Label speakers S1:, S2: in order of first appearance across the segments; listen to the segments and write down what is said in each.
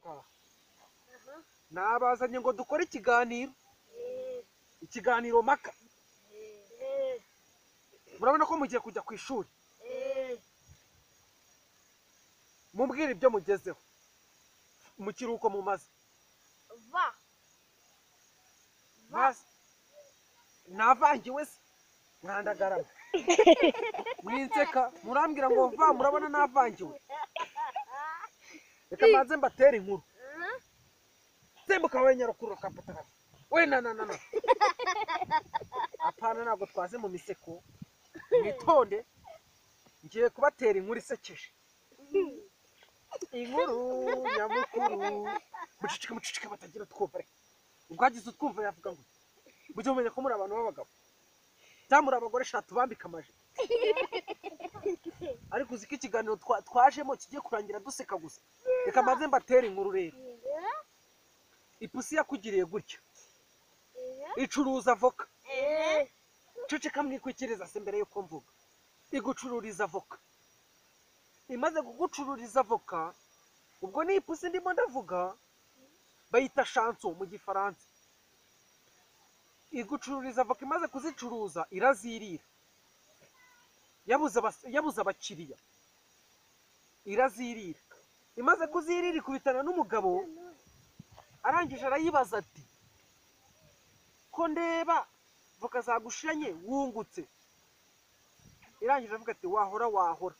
S1: Ahangaha nabazanye ngo dukore ikiganiro, ikiganiro maka. Murabona ko mugiye kujya ku ishuri, mumbwire ibyo mugezeho mu kiruhuko mumaze. Navangiwe se mwandagarama mwinseka murambwira ngo va, murabona navangiwe. Reka mbanze mbatere inkuru. Sembuka we nyarukuru kapatara we na na na na. Apana, ntabwo twaze mu miseko, mwitonde. Ngiye kubatera inkuru isekeje, inkuru nyamukuru. Mucicike mucicike batagira twumva. Reka ubwagize utwumva yavuga ngo mujye mumenya ko muri abantu b'abagabo cyangwa muri abagore shatu bambika amajipo. Ariko uzi ko ikiganiro twajemo kigiye kurangira duseka gusa. Reka mbanze mbatere inkuru rero. Ipusi yakugiriye gutya, icuruza avoka. Ceceka mwikwikiriza se mbere yuko mvuga. Igucururiza avoka. Imaze kugucururiza avoka, ubwo ni ipusi ndimo ndavuga, bayita chanson mu gifaransa. Igucururiza avoka, imaze kuzicuruza irazirira. Yabuze abakiriya, irazirira. Imaze kuzirira ikubitana n'umugabo, arangije arayibaza ati ko ndeba voka zagushiranye wungutse. Irangije avuga ati wahora wahora,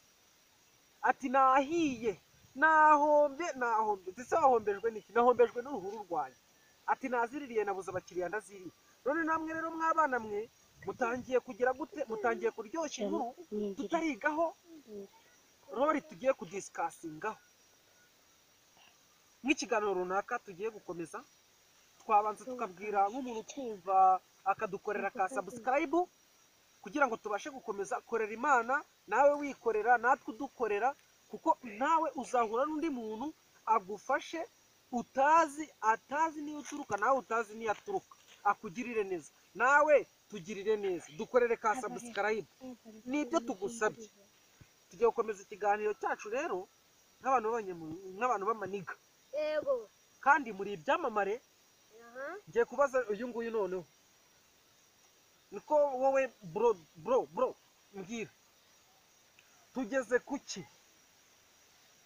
S1: ati nahiye nahombye nahombye. Ese wahombejwe n'iki? Nahombejwe n'uruhuru rwanjye. Ati naziririye nabuze abakiriya ndazirira. None namwe rero mwabana mwe mutangiye kugira gute? Mutangiye kuryoshya inkuru tutarigaho rori tugiye kudisikasingaho nk'ikiganiro runaka tugiye gukomeza. Twabanza tukabwira nk'umuntu twumva akadukorera ka subscribe kugira ngo tubashe gukomeza. Korera Imana nawe wikorera, natwe udukorera, kuko nawe uzahura n'undi muntu agufashe utazi, atazi niyo uturuka, nawe utazi niyo aturuka, akugirire neza, nawe tugirire neza, dukorere ka subscribe. Nibyo tugusabye. Tugiye gukomeza ikiganiro cyacu rero nk'abantu b'amaniga.
S2: Yego.
S1: Kandi muri ibyamamare. Ngiye kubaza uyu nguyu noneho. Niko wowe bro bro bro, mbwira tugeze kuki?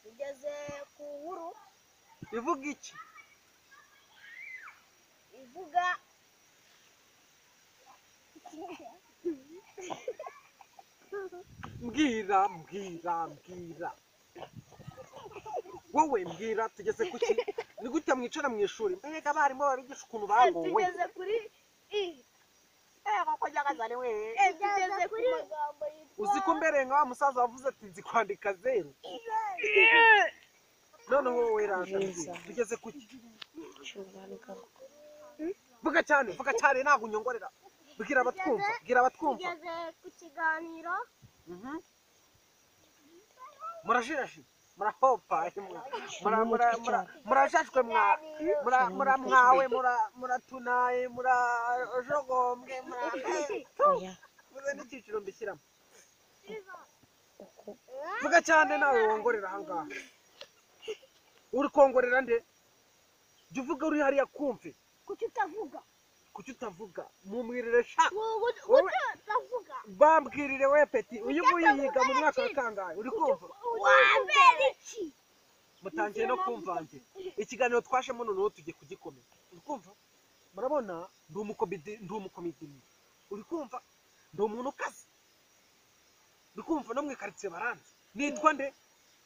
S2: Tugeze ku nkuru
S1: ivuga iki?
S2: Ivuga
S1: mbwira mbwira mbwira wowe mbwira tugeze kuki? Ni gute mwicara mu ishuri mbega abarimu babigisha ukuntu bagowe?
S2: Tugeze kuri i
S1: koko ryagazane we.
S2: Tugeze kuri magambo yitwa
S1: uzi ko mbere nka wa musaza wavuze ati nzi kwandika zeru. Noneho wowe ranta tugeze kuki? Vuga cyane vuga cyane, ntabwo unyongorera. Bwira abatwumva, bwira abatwumva.
S2: Tugeze ku kiganiro.
S1: Murashirashi murahopa murashashwe muramwawe muratunaye murajogombwe muravuze n'icyiciro mbishyiramo. Vuga cyane nawe wongorera ahangaha. Uri kongorera nde? Jya uvuga uri hariya kumve.
S2: Kuki utavuga?
S1: Kuki utavuga? Mumwirire sha.
S2: Utavuga.
S1: Bambwirire we peti. Uyu nguyu yiga mu mwaka wa kangahe? Uri kumva?
S2: Wambere iki?
S1: Mutangiye no kumvangira. Ikiganiro twashemo noneho tugiye kugikomeza. Uri kumva? Murabona ndi umukomedi, ndi umukomedi. Uri kumva? Ndi umuntu ukaze. Uri kumva? No mu ikaritsiye baranze. Nitwa nde?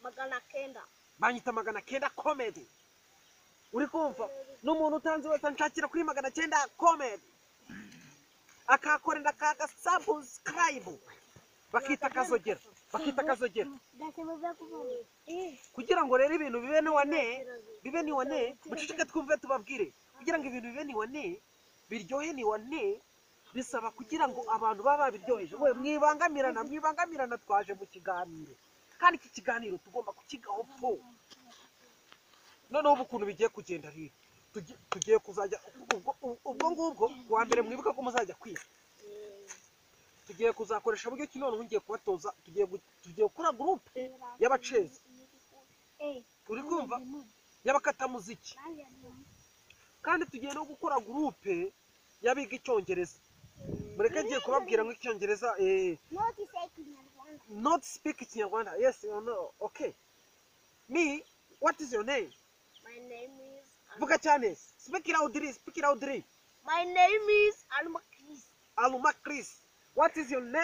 S2: 900.
S1: Banyita 900 comedy. Uri kumva? N'umuntu utanze wese anshakira kuri 900 comedy, akakorera kaga subscribe, bakita kazogera, bakita kazogera. Kugira ngo rero ibintu bibe ni wane, bibe ni wane, muceceke twumve tubabwire. Kugira ngo ibintu bibe ni wane, biryohe ni wane, bisaba kugira ngo abantu baba babiryoheje. We mwibangamirana, mwibangamirana, twaje mu kiganiro. Kandi iki kiganiro tugomba kukigaho po. Noneho ubu ukuntu bigiye kugenda rero, tugiye kuzajya ubwo ngubwo kuwa mbere mwibuka ko muzajya kwiga. Tugiye kuzakoresha buryo ki noneho ngiye kubatoza, tugiye gukora groupe y'abacezi. Uri kumva? y'abakatamuziki, kandi tugiye no gukora groupe y'abiga icyongereza. Mureke ngiye kubabwira nk'icyongereza.
S2: Not say Kinyarwanda.
S1: Not speak Ikinyarwanda. Yes or no? Okay, me, what is your name?
S2: My name is
S1: Vuga cyane, speak loudly, speak loudly.
S2: My name is Alma Chris.
S1: Aluma Chris. What is your name?